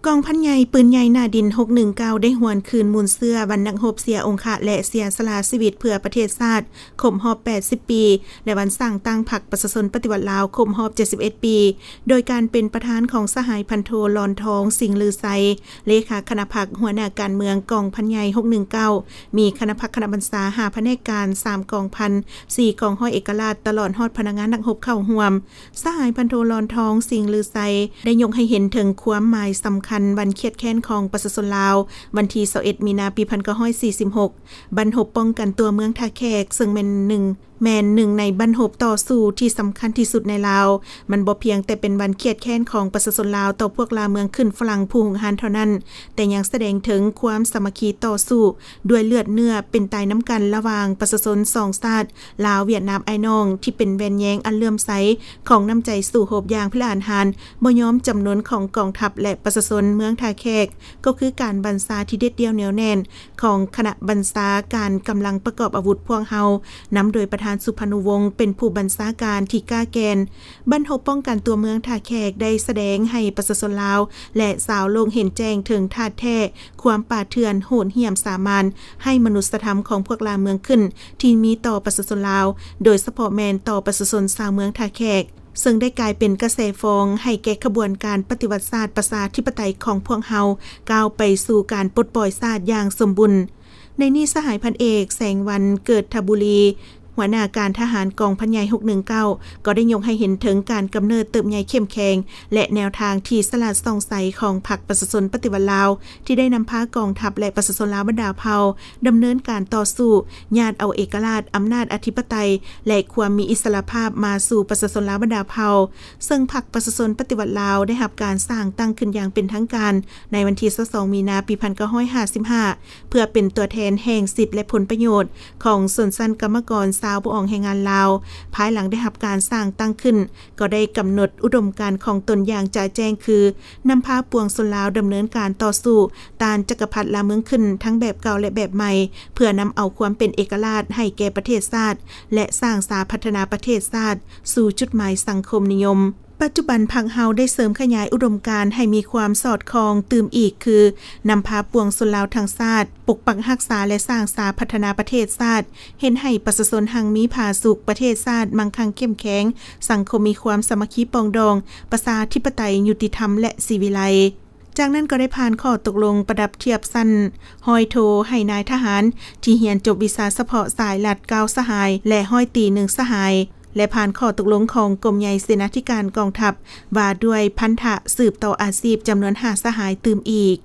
ກອງພັນໃຫຍ່ປືນໃຫຍ່ໜ້າດິນ ຫົກໜຶ່ງເກົ້າ ໄດ້ຫວນຄືນມູນເຊື້ອວັນນັກຮົບເສຍອົງຄະ ແລະ ເສຍສະຫຼະຊີວິດເພື່ອປະເທດຊາດ ຄົບຮອບ ແປດສິບປີ ແລະ ວັນສ້າງຕັ້ງພັກປະຊາຊົນປະຕິວັດລາວ ຄົບຮອບ ເຈັດສິບເອັດປີ ໂດຍການເປັນປະທານຂອງສະຫາຍພັນໂທ ລອນທອງ ສິງລືໄຊ ເລຂາຄະນະພັກ, ຫົວໜ້າການເມືອງກອງພັນໃຫຍ່ ຫົກໜຶ່ງເກົ້າ ມີຄະນະພັກຄະນະບັນຊາ ຫ້າພະແນກການ, ສາມກອງພັນ, ສີ່ກອງຮ້ອຍເອກະລາດ ຕະຫຼອດຮອດພະນັກງານນັກຮົບເຂົ້າຮ່ວມ. ສະຫາຍພັນໂທ ລອນທອງ ສິງລືໄຊ ໄດ້ຍົກໃຫ້ເຫັນເຖິງຄວາມໝາຍສຳຄັນວັນຄຽດແຄ້ນຂອງປະຊາຊົນລາວ ວັນທີ ຊາວເອັດ ມີນາ ປີ ພັນເກົ້າຮ້ອຍສີ່ສິບຫົກ ບັ້ນຮົບປ້ອງກັນຕົວເມືອງທ່າແຂກ ເຊິ່ງແມ່ນໜຶ່ງ ແມ່ນໜຶ່ງໃນບັ້ນຮົບຕໍ່ສູ້ທີ່ສຳຄັນທີ່ສຸດໃນລາວ. ມັນບໍ່ພຽງແຕ່ເປັນວັນຄຽດແຄ້ນຂອງປະຊາຊົນລາວຕໍ່ພວກລ່າເມືອງຂຶ້ນຝຣັ່ງຜູ້ຮຸກຮານເທົ່ານັ້ນ, ແຕ່ຍັງສະແດງເຖິງຄວາມສາມັກຄີຕໍ່ສູ້ດ້ວຍເລືອດເນື້ອເປັນຕາຍນຳກັນລະຫວ່າງປະຊາຊົນສອງຊາດ ລາວ-ຫວຽດນາມອ້າຍນ້ອງ ທີ່ເປັນແວ່ນແຍງອັນເຫຼື້ອມໃສຂອງນ້ຳໃຈສູ້ຮົບຢ່າງພິລະອານຫານ, ບໍ່ຍອມຈຳນົນຂອງກອງທັບ ແລະ ປະຊາຊົນເມືອງທ່າແຂກ ກໍຄືການບັນຊາທີ່ເດັດດ່ຽວແໜວແໜ້ນ ຂອງຄະນະບັນຊາການກຳລັງປະກອບອາວຸດພວກເຮົາ, ນຳໂດຍປະທານສຸພານຸວົງ ເປັນຜູ້ບັນຊາການທີ່ກ້າແກ່ນ. ບັ້ນຮົບປ້ອງກັນຕົວເມືອງທ່າແຂກໄດ້ສະແດງໃຫ້ປະຊາຊົນລາວ ແລະ ຊາວໂລກເຫັນແຈ້ງເຖິງທາດແທ້ຄວາມປ່າເຖື່ອນ, ໂຫດຫ້ຽມສາມານ, ໄຮ້ມະນຸດສະທຳຂອງພວກລ່າເມືອງຂຶ້ນ ທີ່ມີຕໍ່ປະຊາຊົນລາວ, ໂດຍສະເພາະແມ່ນຕໍ່ປະຊາຊົນຊາວເມືອງທ່າແຂກ. ເຊິ່ງໄດ້ກາຍເປັນກະແສຟອງໃຫ້ແກ່ຂະບວນການປະຕິວັດຊາດປະຊາທິປະໄຕຂອງພວກເຮົາ ກ້າວໄປສູ່ການປົດປ່ອຍຊາດຢ່າງສົມບູນ. ໃນນີ້ ສະຫາຍພັນເອກ ແສງວັນ ເກີດທະບູລີ ຫົວໜ້າການທະຫານກອງພັນໃຫຍ່ ຫົກໜຶ່ງເກົ້າ ກໍໄດ້ຍົກໃຫ້ເຫັນເຖິງການກຳເນີດເຕີບໃຫຍ່ເຂັ້ມແຂງ ແລະ ແນວທາງທີ່ສະຫຼາດສ່ອງໃສຂອງພັກປະຊາຊົນປະຕິວັດລາວ ທີ່ໄດ້ນຳພາກອງທັບ ແລະ ປະຊາຊົນລາວບັນດາເຜົ່າ ດຳເນີນການຕໍ່ສູ້ ຍາດເອົາເອກະລາດ, ອຳນາດອະທິປະໄຕ ແລະ ຄວາມມີອິດສະຫຼະພາບມາສູ່ປະຊາຊົນລາວບັນດາເຜົ່າ, ເຊິ່ງພັກປະຊາຊົນປະຕິວັດລາວໄດ້ຮັບການສ້າງຕັ້ງຂຶ້ນຢ່າງເປັນທາງການໃນວັນທີ ຊາວສອງ ມີນາ ປີ ພັນເກົ້າຮ້ອຍຫ້າສິບຫ້າ ເພື່ອເປັນຕົວແທນແຫ່ງສິດ ແລະ ຜົນປະໂຫຍດຂອງຊົນຊັ້ນກຳມະກອນຊາວຜູ້ອອກແຮງງານລາວ. ພາຍຫຼັງໄດ້ຮັບການສ້າງຕັ້ງຂຶ້ນ, ກໍໄດ້ກຳນົດອຸດົມການຂອງຕົນຢ່າງຈະແຈ້ງ ຄື ນຳພາປວງຊົນລາວດຳເນີນການຕໍ່ສູ້ຕ້ານຈັກກະພັດລ່າເມືອງຂຶ້ນ ທັງແບບເກົ່າ ແລະ ແບບໃໝ່ ເພື່ອນຳເອົາຄວາມເປັນເອກະລາດໃຫ້ແກ່ປະເທດຊາດ ແລະ ສ້າງສາພັດທະນາປະເທດຊາດສູ່ຈຸດໝາຍສັງຄົມນິຍົມ. ປັດຈຸບັນ ພັກເຮົາໄດ້ເສີມຂະຫຍາຍອຸດົມການໃຫ້ມີຄວາມສອດຄ່ອງຕື່ມອີກ ຄື ນຳພາປວງຊົນລາວທັງຊາດ ປົກປັກຮັກສາ ແລະ ສ້າງສາພັດທະນາປະເທດຊາດ, ເຮັດໃຫ້ປະຊາຊົນຮັ່ງມີຜາສຸກ, ປະເທດຊາດມັ່ງຄັ່ງເຂັ້ມແຂງ, ສັງຄົມມີຄວາມສາມັກຄີປອງດອງ, ປະຊາທິປະໄຕ, ຍຸຕິທຳ ແລະ ສີວິໄລ. ຈາກນັ້ນກໍໄດ້ຜ່ານຂໍ້ຕົກລົງປະດັບທຽບຊັ້ນຮ້ອຍໂທໃຫ້ນາຍທະຫານທີ່ຮຽນຈົບວິຊາສະເພາະສາຍລັດເກົ້າສະຫາຍ ແລະ ຮ້ອຍຕີໜຶ່ງສະຫາຍ ແລະ ຜ່ານຂໍ້ຕົກລົງຂອງກົມໃຫຍ່ເສນາທິການກອງທັບ ວ່າດ້ວຍພັນທະສືບຕໍ່ອາຊີບຈຳນວນຫ້າສະຫາຍຕື່ມອີກ.